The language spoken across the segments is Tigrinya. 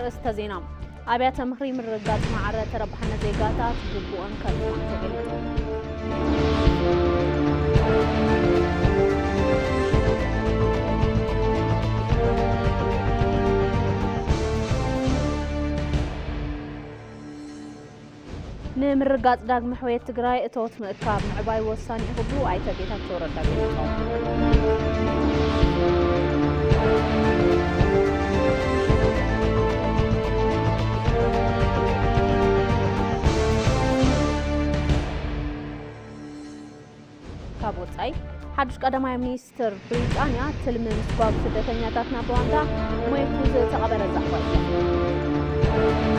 ኣርእስተ ዜና። ኣብያተ ምኽሪ ምርግጋጽ ማዕረ ተረባሕነት ዜጋታት ግቡእን ከም ዝኾነ ተገሊጹ። ንምርጋጽ ዳግመ ሕውየት ትግራይ እቶት ምእካብ ምዕባይ ወሳኒ እዩ ክብሉ ኣይተ ጌታቸው ረዳ ገሊጾም። ካብ ወጻኢ፣ ሓድሽ ቀዳማይ ሚኒስትር ብሪጣንያ ትልሚ ምስጓግ ስደተኛታት ናብ ሩዋንዳ ሞይቱ ዝተቐበረ ዛዕባ እዩ።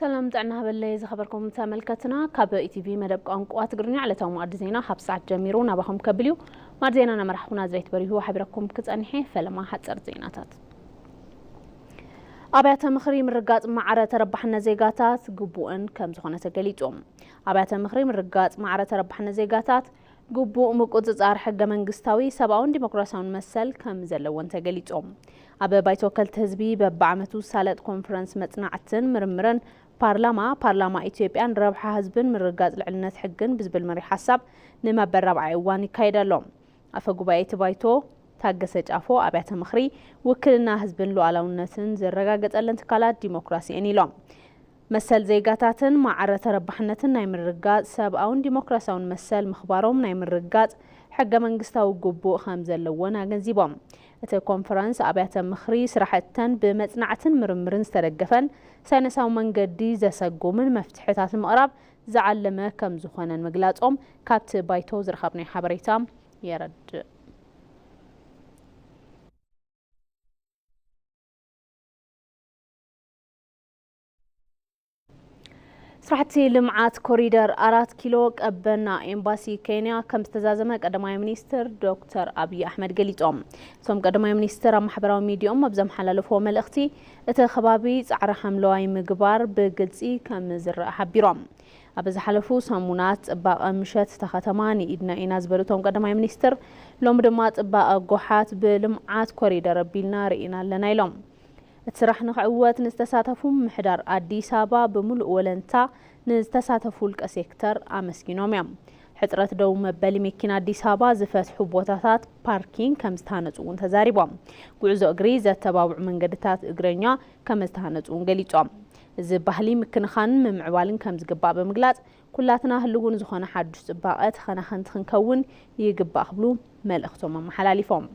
ሰላም ጥዕና ሃበለይ ዝኸበርኩም ተመልከትና፣ ካብ ኢቲቪ መደብ ቋንቋ ትግርኛ ዕለታዊ መኣዲ ዜና ካብ ሰዓት ጀሚሩ ናባኹም ከብል እዩ። መኣዲ ዜና ናመራሕኹ ናዝሬት በሪሁ ሓቢረኩም ክጸንሐ። ፈለማ ሓጸር ዜናታት። ኣብያተ ምኽሪ ምርጋጽ ማዕረ ተረባሕነት ዜጋታት ግቡእን ከም ዝኾነ ተገሊጹ። ኣብያተ ምኽሪ ምርጋጽ ማዕረ ተረባሕነት ዜጋታት ግቡእ ምቁጽጻር ሕገ መንግስታዊ፣ ሰብኣውን ዲሞክራሲያውን መሰል ከም ዘለዎን ተገሊጹ። ኣብ ባይቶ ወከልቲ ህዝቢ በብዓመቱ ዝሳለጥ ኮንፈረንስ መጽናዕትን ምርምርን ፓርላማ፣ ፓርላማ ኢትዮጵያን ረብሓ ህዝብን ምርግጋጽ ልዕልነት ሕግን ብዝብል መሪሕ ሓሳብ ንመበል ራብዓይ እዋን ይካየድ ኣሎ። ኣፈ ጉባኤ እቲ ባይቶ ታገሰ ጫፎ፣ ኣብያተ ምኽሪ ውክልና ህዝብን ሉዓላውነትን ዝረጋገጸለን ትካላት ዲሞክራሲ እየን ኢሎም። መሰል ዜጋታትን ማዕረ ተረባሕነትን ናይ ምርግጋጽ፣ ሰብኣውን ዲሞክራሲያውን መሰል ምኽባሮም ናይ ምርግጋጽ ሕገ መንግስታዊ ግቡእ ከም ዘለዎን ኣገንዚቦም። እቲ ኮንፈረንስ ኣብያተ ምኽሪ ስራሕተን ብመጽናዕትን ምርምርን ዝተደገፈን ሳይንሳዊ መንገዲ ዘሰጉምን መፍትሕታት ንምቕራብ ዝዓለመ ከም ዝኾነን ምግላጾም ካብቲ ባይቶ ዝረኸብናዮ ሓበሬታ የረድእ። ስራሕቲ ልምዓት ኮሪደር ኣራት ኪሎ ቀበና ኤምባሲ ኬንያ ከም ዝተዛዘመ ቀዳማይ ሚኒስትር ዶክተር ኣብይ ኣሕመድ ገሊጾም። እቶም ቀዳማይ ሚኒስትር ኣብ ማሕበራዊ ሚዲያኦም ኣብ ዘመሓላለፍዎ መልእኽቲ፣ እቲ ከባቢ ጻዕሪ ሓምለዋይ ምግባር ብግልጺ ከም ዝረኣ ሓቢሮም። ኣብ ዝሓለፉ ሰሙናት ጽባቐ ምሸት እታ ከተማ ንኢድና ኢና ዝበሉ እቶም ቀዳማይ ሚኒስትር፣ ሎሚ ድማ ጽባቐ ጎሓት ብልምዓት ኮሪደር ኣቢልና ርኢና ኣለና ኢሎም። እቲ ስራሕ ንኽዕወት ንዝተሳተፉ ምምሕዳር ኣዲስ ኣበባ ብምሉእ ወለንታ ንዝተሳተፉ ውልቀ ሴክተር ኣመስጊኖም እዮም። ሕጽረት ደው መበሊ መኪና ኣዲስ ኣበባ ዝፈትሑ ቦታታት ፓርኪንግ ከም ዝተሃነጹ እውን ተዛሪቦም። ጉዕዞ እግሪ ዘተባብዑ መንገድታት እግረኛ ከም ዝተሃነጹ እውን ገሊጾም። እዚ ባህሊ ምክንኻንን ምምዕባልን ከም ዝግባእ ብምግላጽ፣ ኩላትና ህልው ንዝኾነ ሓዱሽ ጽባቐ ተኸናኸንቲ ክንከውን ይግባእ ክብሉ መልእኽቶም ኣመሓላሊፎም።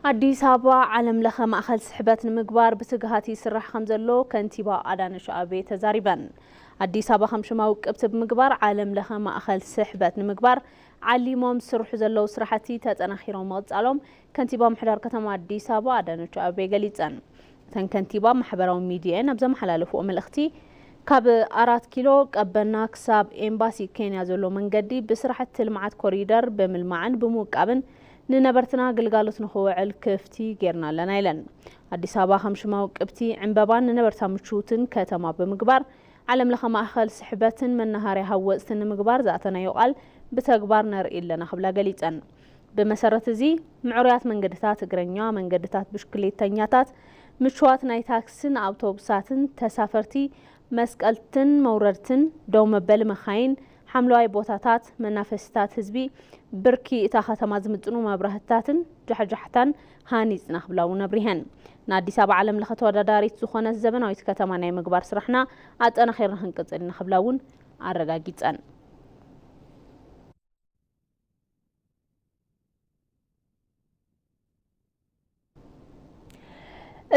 ኣዲስ ኣበባ ዓለም ለኸ ማእኸል ስሕበት ንምግባር ብትግሃት ይስራሕ ከም ዘሎ ከንቲባ ኣዳነች ኣቤቤ ተዛሪበን። ኣዲስ ኣበባ ከም ሽማ ውቅብቲ ብምግባር ዓለም ለኸ ማእኸል ስሕበት ንምግባር ዓሊሞም ዝስርሑ ዘለዉ ስራሕቲ ተጠናኺሮም ምቕጻሎም ከንቲባ ምምሕዳር ከተማ ኣዲስ ኣበባ ኣዳነች ኣቤቤ ገሊጸን። እተን ከንቲባ ማሕበራዊ ሚዲየን ኣብ ዘመሓላለፍዎ መልእኽቲ፣ ካብ ኣራት ኪሎ ቀበና ክሳብ ኤምባሲ ኬንያ ዘሎ መንገዲ ብስራሕቲ ልምዓት ኮሪደር ብምልማዕን ብምውቃብን ንነበርትና ግልጋሎት ንኽውዕል ክፍቲ ጌርና ኣለና ኢለን። ኣዲስ ኣበባ ከም ሽማ ውቅብቲ ዕምበባን ንነበርታ ምችውትን ከተማ ብምግባር ዓለም ለኸ ማእኸል ስሕበትን መናሃርያ ሃወፅትን ንምግባር ዝኣተናዮ ቃል ብተግባር ነርኢ ኣለና ክብላ ገሊፀን። ብመሰረት እዚ ምዕሩያት መንገድታት እግረኛ፣ መንገድታት ብሽክሌተኛታት፣ ምቹዋት ናይ ታክስን ኣውቶቡሳትን ተሳፈርቲ መስቀልትን መውረድትን፣ ደው መበሊ መኻይን፣ ሓምለዋይ ቦታታት፣ መናፈሲታት ህዝቢ፣ ብርኪ እታ ከተማ ዝምጥኑ መብራህትታትን ጃሕጃሕታን ሃኒጽና ክብላ እውን ኣብሪሀን። ንኣዲስ ኣበባ ዓለም ለኸ ተወዳዳሪት ዝኾነት ዘበናዊት ከተማ ናይ ምግባር ስራሕና ኣጠናኺርና ክንቅጽል ኢና ክብላ እውን ኣረጋጊጸን።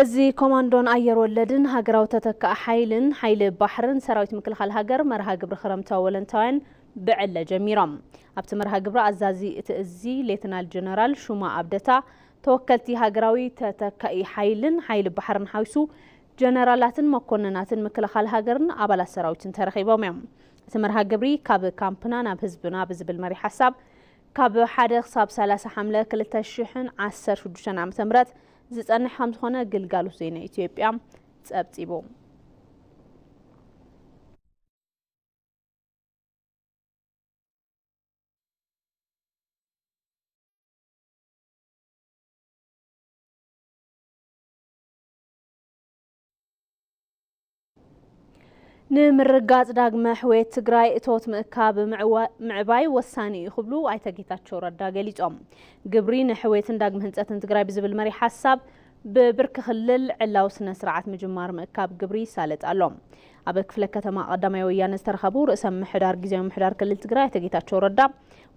እዚ ኮማንዶን ኣየር ወለድን ሃገራዊ ተተካኢ ሓይልን ሓይሊ ባሕርን ሰራዊት ምክልኻል ሃገር መርሃ ግብሪ ክረምታዊ ወለንታውያን ብዕለ ጀሚሮም። ኣብቲ መርሃ ግብሪ ኣዛዚ እቲ እዚ ሌተናል ጀነራል ሹማ ኣብደታ ተወከልቲ ሃገራዊ ተተካኢ ሓይልን ሓይሊ ባሕርን ሓዊሱ ጀነራላትን መኮንናትን ምክልኻል ሃገርን ኣባላት ሰራዊትን ተረኺቦም እዮም። እቲ መርሃ ግብሪ ካብ ካምፕና ናብ ህዝብና ብዝብል መሪ ሓሳብ ካብ ሓደ ክሳብ ሰላሳ ሓምለ ክልተ ሽሕን ዓሰርተ ሽዱሽተን ዓመተ ምህረት ዝጸንሕ ከም ዝኾነ ግልጋሎት ዜና ኢትዮጵያ ጸብጺቡ። ንምርጋጽ ዳግመ ሕውየት ትግራይ እቶት ምእካብ ምዕዋ-፣ ምዕባይ ወሳኒ እዩ ክብሉ ኣይተ ጌታቸው ረዳ ገሊጾም። ግብሪ ንሕውየትን ዳግመ ህንጸትን ትግራይ ብዝብል መሪ ሓሳብ ብብርኪ ክልል ዕላዊ ስነ ስርዓት ምጅማር ምእካብ ግብሪ ይሳለጥ ኣሎ። ኣብ ክፍለ ከተማ ቀዳማይ ወያነ ዝተረኸቡ ርእሰ ምምሕዳር ግዝያዊ ምምሕዳር ክልል ትግራይ ኣይተ ጌታቸው ረዳ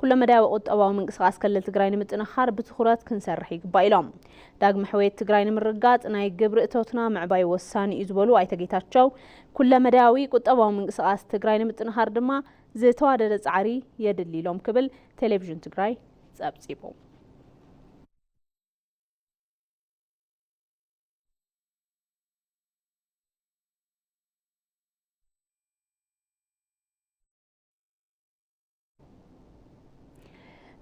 ኩለመዳያዊ ቁጠባዊ ምንቅስቃስ ክልል ትግራይ ንምጥንኻር ብትኹረት ክንሰርሕ ይግባእ ኢሎም። ዳግመ ሕውየት ትግራይ ንምርጋጽ ናይ ግብሪ እቶትና ምዕባይ ወሳኒ እዩ ዝበሉ ኣይተ ጌታቸው፣ ኩለመዳያዊ ቁጠባዊ ምንቅስቃስ ትግራይ ንምጥንኻር ድማ ዝተዋደደ ጻዕሪ የድሊ ኢሎም ክብል ቴሌቪዥን ትግራይ ጸብጺቡ።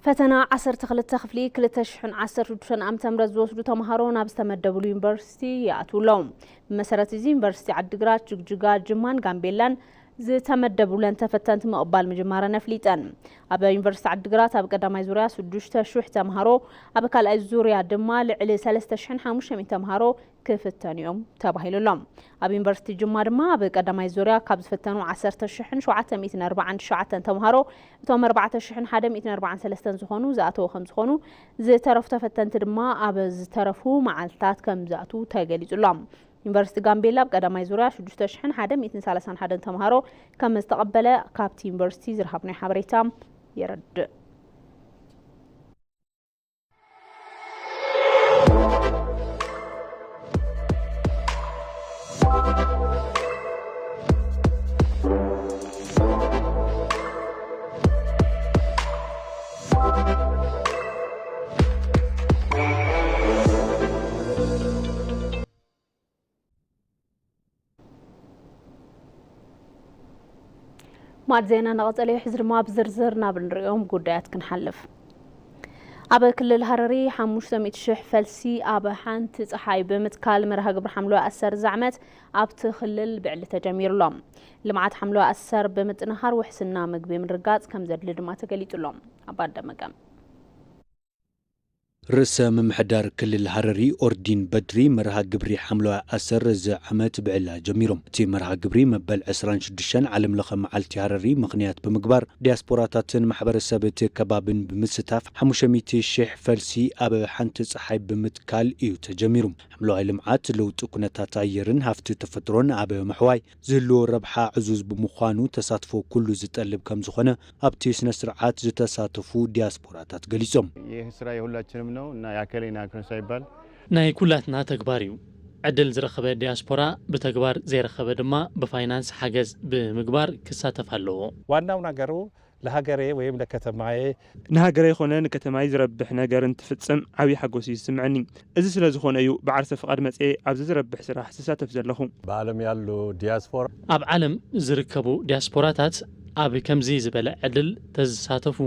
ፈተና ዓሰርተ ክልተ ክፍሊ ክልተ ሽሕን ዓሰርተ ሽዱሽተን ዓመተ ምህረት ዝወስዱ ተምሃሮ ናብ ዝተመደብሉ ዩኒቨርሲቲ ይኣትዉ ኣለዉ። ብመሰረት እዚ ዩኒቨርሲቲ ዓዲግራት፣ ጅግጅጋ፣ ጅማን ጋምቤላን ዝተመደቡለን ተፈተንቲ ምቕባል ምጅማረን ኣፍሊጠን። ኣብ ዩኒቨርሲቲ ዓዲግራት ኣብ ቀዳማይ ዙርያ ሽዱሽተ ሽሕ ተምሃሮ፣ ኣብ ካልኣይ ዙርያ ድማ ልዕሊ ሰለስተ ሽሕን ሓሙሽተ ሚእትን ተምሃሮ ክፍተኑ እዮም ተባሂሉ ኣሎ። ኣብ ዩኒቨርሲቲ ጅማ ድማ ኣብ ቀዳማይ ዙርያ ካብ ዝፍተኑ ዓሰርተ ሽሕን ሸውዓተ ሚእትን ኣርባዓን ትሽዓተን ተምሃሮ፣ እቶም ኣርባዕተ ሽሕን ሓደ ሚእትን ኣርባዓን ሰለስተን ዝኾኑ ዝኣተዉ ከም ዝኾኑ፣ ዝተረፉ ተፈተንቲ ድማ ኣብ ዝተረፉ መዓልታት ከም ዝኣትዉ ተገሊጹ ኣሎ። ዩኒቨርሲቲ ጋምቤላ ኣብ ቀዳማይ ዙርያ ሽዱሽተ ሽሕን ሓደ ሚእትን ሰላሳን ሓደን ተምሃሮ ከም ዝተቐበለ ካብቲ ዩኒቨርሲቲ ዝረኸብናዮ ሓበሬታ የረድእ። ማዕድ ዜና እናቐጸለ እዩ። ሕዚ ድማ ብዝርዝር ናብ እንሪኦም ጉዳያት ክንሓልፍ። ኣብ ክልል ሃረሪ ሓሙሽተ ሚእቲ ሽሕ ፈልሲ ኣብ ሓንቲ ጸሓይ ብምትካል መርሃ ግብሪ ሓምለዋይ ኣሰር እዚ ዓመት ኣብቲ ክልል ብዕሊ ተጀሚሩ ኣሎ። ልምዓት ሓምለዋይ ኣሰር ብምጥንኻር ውሕስና ምግቢ ምርጋጽ ከም ዘድሊ ድማ ተገሊጹ ኣሎ። ኣባ ደመቀ። ርእሰ ምምሕዳር ክልል ሃረሪ ኦርዲን በድሪ መርሃ ግብሪ ሓምለዋይ ኣሰር እዚ ዓመት ብዕሊ ኣጀሚሮም። እቲ መርሃ ግብሪ መበል ዕስራን ሽዱሽተን ዓለም ለኸ መዓልቲ ሃረሪ ምኽንያት ብምግባር ዲያስፖራታትን ማሕበረሰብ እቲ ከባብን ብምስታፍ ሓሙሽተ ሚእቲ ሽሕ ፈልሲ ኣብ ሓንቲ ፀሓይ ብምትካል እዩ ተጀሚሩ። ሓምለዋይ ልምዓት ለውጢ ኩነታት ኣየርን ሃፍቲ ተፈጥሮን ኣብ ምሕዋይ ዝህልዎ ረብሓ ዕዙዝ ብምዃኑ ተሳትፎ ኩሉ ዝጠልብ ከም ዝኾነ ኣብቲ ስነ ስርዓት ዝተሳተፉ ዲያስፖራታት ገሊጾም። ይህ ስራ የሁላችንም ነው እና ያከሌ ናክን ሳይባል ናይ ኩላትና ተግባር እዩ። ዕድል ዝረኸበ ዲያስፖራ ብተግባር ዘይረኸበ ድማ ብፋይናንስ ሓገዝ ብምግባር ክሳተፍ ኣለዎ። ዋናው ነገሩ ለሀገሬ ወይም ለከተማዬ ንሃገረይ ኾነ ንከተማይ ዝረብሕ ነገር እንትፍጽም ዓብዪ ሓጎስ እዩ ዝስምዐኒ። እዚ ስለ ዝኾነ እዩ ብዓርሰ ፍቓድ መጽኤ ኣብዚ ዝረብሕ ስራሕ ዝሳተፍ ዘለኹ። በዓለም ያሉ ዲያስፖራ ኣብ ዓለም ዝርከቡ ዲያስፖራታት ኣብ ከምዚ ዝበለ ዕድል ተዝሳተፉ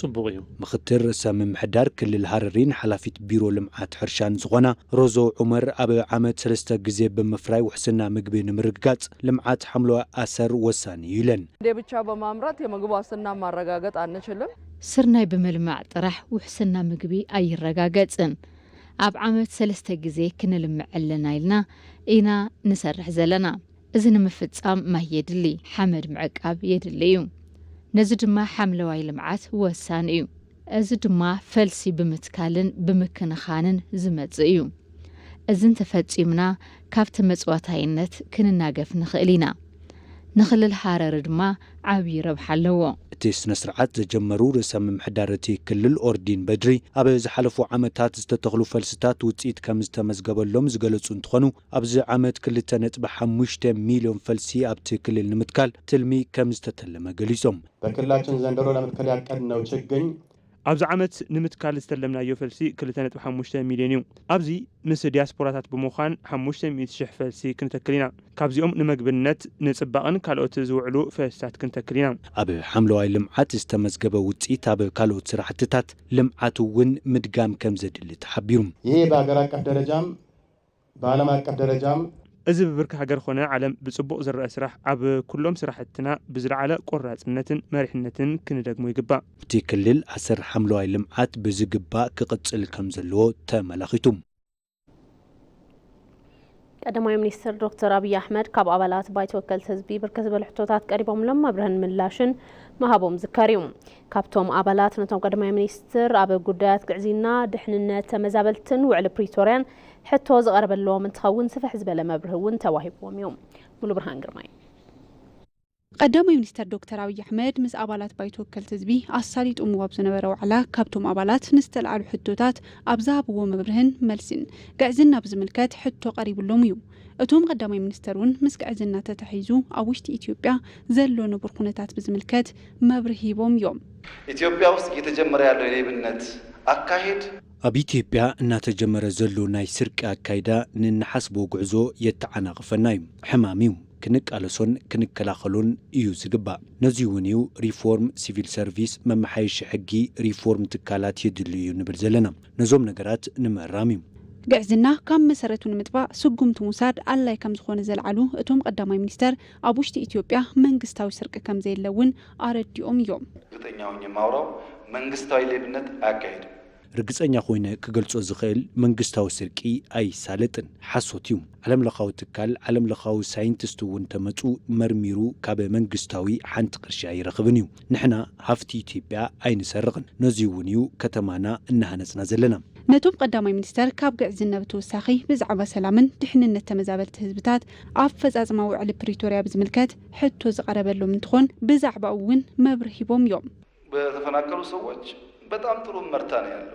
ጽቡቕ እዩ። ምኽትል ርእሰ ምምሕዳር ክልል ሃረሪን ሓላፊት ቢሮ ልምዓት ሕርሻን ዝኾና ሮዞ ዑመር ኣብ ዓመት ሰለስተ ግዜ ብምፍራይ ውሕስና ምግቢ ንምርግጋጽ ልምዓት ሓምለዋይ ኣሰር ወሳኒ እዩ ኢለን። ስንዴ ብቻ በማምረት የምግብ ዋስትና ማረጋገጥ አንችልም። ስርናይ ብምልማዕ ጥራሕ ውሕስና ምግቢ ኣይረጋገጽን። ኣብ ዓመት ሰለስተ ግዜ ክንልምዕ ኣለና ኢልና ኢና ንሰርሕ ዘለና። እዚ ንምፍጻም ማይ የድሊ፣ ሓመድ ምዕቃብ የድሊ እዩ። ነዚ ድማ ሓምለዋይ ልምዓት ወሳኒ እዩ። እዚ ድማ ፈልሲ ብምትካልን ብምክንኻንን ዝመጽእ እዩ። እዚ እንተፈጺምና ካብ ተመጽዋታይነት ክንናገፍ ንኽእል ኢና። ንክልል ሃረሪ ድማ ዓብዪ ረብሓ ኣለዎ። እቲ ስነ ስርዓት ዘጀመሩ ርእሰ ምምሕዳር እቲ ክልል ኦርዲን በድሪ ኣብ ዝሓለፉ ዓመታት ዝተተኽሉ ፈልስታት ውፅኢት ከም ዝተመዝገበሎም ዝገለጹ እንትኾኑ ኣብዚ ዓመት ክልተ ነጥቢ ሓሙሽተ ሚልዮን ፈልሲ ኣብቲ ክልል ንምትካል ትልሚ ከም ዝተተለመ ገሊጾም። በክልላችን ዘንድሮ ለመትከል ያቀድነው ችግኝ ኣብዚ ዓመት ንምትካል ዝተለምናዮ ፈልሲ ክልተ ነጥቢ ሓሙሽተ ሚልዮን እዩ። ኣብዚ ምስ ዲያስፖራታት ብምዃን ሓሙሽተ ሚእቲ ሽሕ ፈልሲ ክንተክል ኢና። ካብዚኦም ንመግብነት፣ ንጽባቕን ካልኦት ዝውዕሉ ፈልስታት ክንተክል ኢና። ኣብ ሓምለዋይ ልምዓት ዝተመዝገበ ውፅኢት ኣብ ካልኦት ስራሕትታት ልምዓት እውን ምድጋም ከም ዘድሊ ተሓቢሩ። ይሄ በሀገር አቀፍ ደረጃም በዓለም አቀፍ ደረጃም እዚ ብብርኪ ሃገር ኾነ ዓለም ብጽቡቕ ዝረአ ስራሕ ኣብ ኩሎም ስራሕትና ብዝለዓለ ቆራጽነትን መሪሕነትን ክንደግሞ ይግባእ። ኣብቲ ክልል ኣሰር ሓምለዋይ ልምዓት ብዝግባእ ክቕጽል ከም ዘለዎ ተመላኺቱ። ቀዳማይ ሚኒስትር ዶክተር ኣብይ ኣሕመድ ካብ ኣባላት ባይቶ ወከልቲ ህዝቢ ብርክት ዝበሉ ሕቶታት ቀሪቦምሎም መብርህን ምላሽን ምሃቦም ዝከር እዩ። ካብቶም ኣባላት ነቶም ቀዳማይ ሚኒስትር ኣብ ጉዳያት ግዕዝይና፣ ድሕንነት ተመዛበልትን ውዕሊ ፕሪቶርያን ሕቶ ዝቐረበሎም እንትኸውን ስፍሕ ዝበለ መብርሂ እውን ተዋሂብዎም እዩ። ሙሉ ብርሃን ግርማይ። ቀዳማይ ሚኒስተር ዶክተር ኣብይ ኣሕመድ ምስ ኣባላት ባይቶ ወከልቲ ህዝቢ ኣሳሊጡምዎ ኣብ ዝነበረ ዋዕላ፣ ካብቶም ኣባላት ንዝተልዓሉ ሕቶታት ኣብ ዝሃብዎ መብርህን መልሲን፣ ግዕዝና ብዝምልከት ሕቶ ቀሪቡሎም እዩ። እቶም ቀዳማይ ሚኒስተር እውን ምስ ግዕዝና ተተሓሒዙ ኣብ ውሽጢ ኢትዮጵያ ዘሎ ንቡር ኩነታት ብዝምልከት መብርሂ ሂቦም እዮም። ኢትዮጵያ ውስጥ እየተጀመረ ያለው የሌብነት አካሄድ ኣብ ኢትዮጵያ እናተጀመረ ዘሎ ናይ ስርቂ ኣካይዳ ንንሓስቦ ጉዕዞ የተዓናቕፈና እዩ። ሕማም እዩ። ክንቃለሶን ክንከላኸሎን እዩ ዝግባእ። ነዚ እውን እዩ ሪፎርም ሲቪል ሰርቪስ፣ መመሓየሺ ሕጊ፣ ሪፎርም ትካላት የድሊ እዩ ንብል ዘለና። ነዞም ነገራት ንምእራም እዩ። ግዕዝና ካብ መሰረቱ ንምጥፋእ ስጉምቲ ምውሳድ ኣድላይ ከም ዝኾነ ዘልዓሉ እቶም ቀዳማይ ሚኒስተር፣ ኣብ ውሽጢ ኢትዮጵያ መንግስታዊ ስርቂ ከም ዘየለ እውን ኣረዲኦም እዮም። እርግጠኛ ሆኜ የማውራው መንግስታዊ ሌብነት አያካሄድም። ርግጸኛ ኮይነ ክገልጾ ዝኽእል መንግስታዊ ስርቂ ኣይሳለጥን፣ ሓሶት እዩ። ዓለምለኻዊ ትካል፣ ዓለምለኻዊ ሳይንቲስት እውን ተመጹ መርሚሩ ካብ መንግስታዊ ሓንቲ ቅርሺ ኣይረኽብን እዩ። ንሕና ሃፍቲ ኢትዮጵያ ኣይንሰርቕን። ነዚ እውን እዩ ከተማና እናሃነጽና ዘለና። ነቶም ቀዳማይ ሚኒስተር ካብ ግዕዝና ብተወሳኺ ብዛዕባ ሰላምን ድሕንነት ተመዛበልቲ ህዝብታት ኣፈጻጽማ ውዕሊ ፕሪቶርያ ብዝምልከት ሕቶ ዝቐረበሎም እንትኾን ብዛዕባኡ እውን መብርሂ ሂቦም እዮም። በተፈናቀሉ ሰዎች በጣም ጥሩ እመርታ ነው ያለው።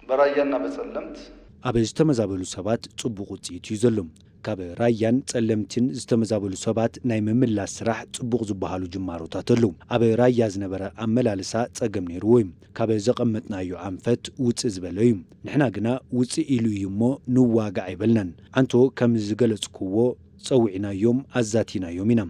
በራያና በጸለምት ኣብ ዝተመዛበሉ ሰባት ጽቡቕ ውጽኢት እዩ ዘሎ። ካብ ራያን ጸለምትን ዝተመዛበሉ ሰባት ናይ ምምላስ ስራሕ ጽቡቕ ዝበሃሉ ጅማሮታት ኣለዉ። ኣብ ራያ ዝነበረ ኣመላልሳ ጸገም ነይርዎ እዩ። ካብ ዘቐመጥናዮ ኣንፈት ውጽእ ዝበለ እዩ። ንሕና ግና ውጽእ ኢሉ እዩ እሞ ንዋጋእ ኣይበልናን። ኣንቶ ከም ዝገለጽክዎ ጸዊዕናዮም ኣዛቲናዮም ኢና።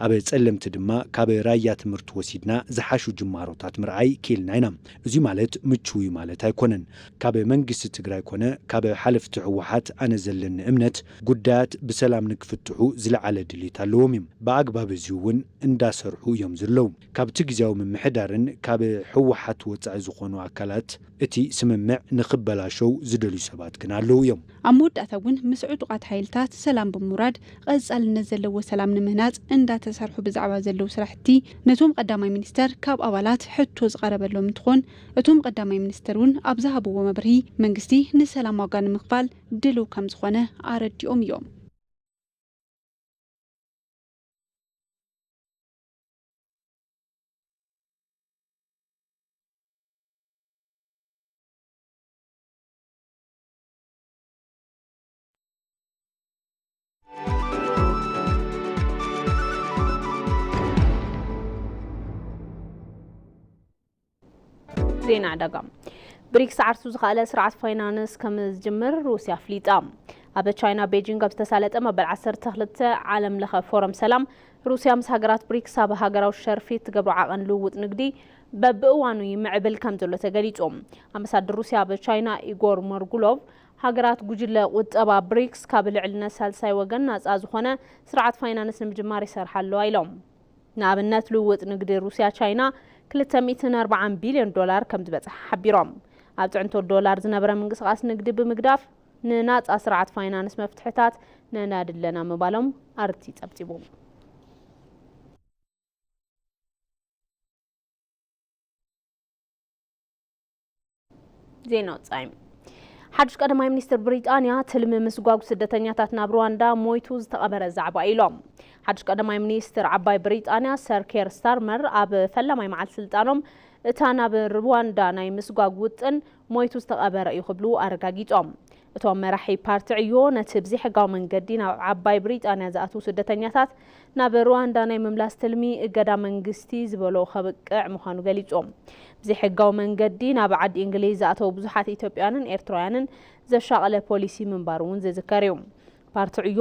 ኣብ ጸለምቲ ድማ ካብ ራያ ትምህርቲ ወሲድና ዝሓሹ ጅማሮታት ምርኣይ ክኢልና ኢና። እዚ ማለት ምችው እዩ ማለት ኣይኮነን። ካብ መንግስቲ ትግራይ ኮነ ካብ ሓለፍቲ ህወሓት ኣነ ዘለኒ እምነት ጉዳያት ብሰላም ንክፍትሑ ዝለዓለ ድሌት ኣለዎም እዮም። ብኣግባብ እዚ እውን እንዳሰርሑ እዮም ዘለዉ። ካብቲ ግዜያዊ ምምሕዳርን ካብ ህወሓት ወጻኢ ዝኾኑ ኣካላት እቲ ስምምዕ ንክበላሸው ዝደልዩ ሰባት ግን ኣለዉ እዮም። ኣብ መወዳእታ እውን ምስ ዕጡቓት ሓይልታት ሰላም ብምውራድ ቀጻልነት ዘለዎ ሰላም ንምህናጽ እንዳተሰርሑ ብዛዕባ ዘለዉ ስራሕቲ ነቶም ቀዳማይ ሚኒስተር ካብ ኣባላት ሕቶ ዝቐረበሎም እንትኾን እቶም ቀዳማይ ሚኒስተር እውን ኣብ ዝሃብዎ መብርሂ መንግስቲ ንሰላም ዋጋ ንምኽፋል ድሉው ከም ዝኾነ ኣረዲኦም እዮም። ዜና ዕዳጋ። ብሪክስ ዓርሱ ዝኸኣለ ስርዓት ፋይናንስ ከም ዝጅምር ሩስያ ኣፍሊጣ። ኣብ ቻይና ቤጂንግ ኣብ ዝተሳለጠ መበል ዓሰርተ ክልተ ዓለም ለኸ ፎረም ሰላም፣ ሩስያ ምስ ሃገራት ብሪክስ ኣብ ሃገራዊ ሸርፊ እትገብሮ ዓቐን ልውውጥ ንግዲ በብእዋኑ ይምዕብል ከም ዘሎ ተገሊጹ። ኣምባሳደር ሩስያ ኣብ ቻይና ኢጎር ሞርጉሎቭ፣ ሃገራት ጉጅለ ቁጠባ ብሪክስ ካብ ልዕልነት ሳልሳይ ወገን ናጻ ዝኾነ ስርዓት ፋይናንስ ንምጅማር ይሰርሓ ኣለዋ ኢሎም። ንኣብነት፣ ልውውጥ ንግዲ ሩስያ ቻይና ክልተ ሚእትን ኣርባዓን ቢልዮን ዶላር ከም ዝበጽሐ ሓቢሮም። ኣብ ጽዕንቶ ዶላር ዝነበረ ምንቅስቓስ ንግዲ ብምግዳፍ፣ ንናጻ ስርዓት ፋይናንስ መፍትሕታት ነናዲ ኣለና ምባሎም ኣርቲ ጸብጺቡ። ዜና ወጻኢ። ሓድሽ ቀዳማይ ሚኒስትር ብሪጣንያ፣ ትልሚ ምስጓጉ ስደተኛታት ናብ ሩዋንዳ ሞይቱ ዝተቐበረ ዛዕባ ኢሎም። ሓድሽ ቀዳማይ ሚኒስትር ዓባይ ብሪጣንያ ሰር ኬር ስታርመር ኣብ ፈላማይ መዓልቲ ስልጣኖም፣ እታ ናብ ሩዋንዳ ናይ ምስጓግ ውጥን ሞይቱ ዝተቐበረ እዩ ክብሉ ኣረጋጊጾም። እቶም መራሒ ፓርቲ ዕዮ ነቲ ብዘይሕጋዊ መንገዲ ናብ ዓባይ ብሪጣንያ ዝኣትዉ ስደተኛታት ናብ ሩዋንዳ ናይ ምምላስ ትልሚ እገዳ መንግስቲ ዝበሎ ከብቅዕ ምዃኑ ገሊጾም። ብዘይሕጋዊ መንገዲ ናብ ዓዲ እንግሊዝ ዝኣተዉ ብዙሓት ኢትዮጵያውያንን ኤርትራውያንን ዘሻቐለ ፖሊሲ ምንባሩ እውን ዝዝከር እዩ። ፓርቲ ዕዮ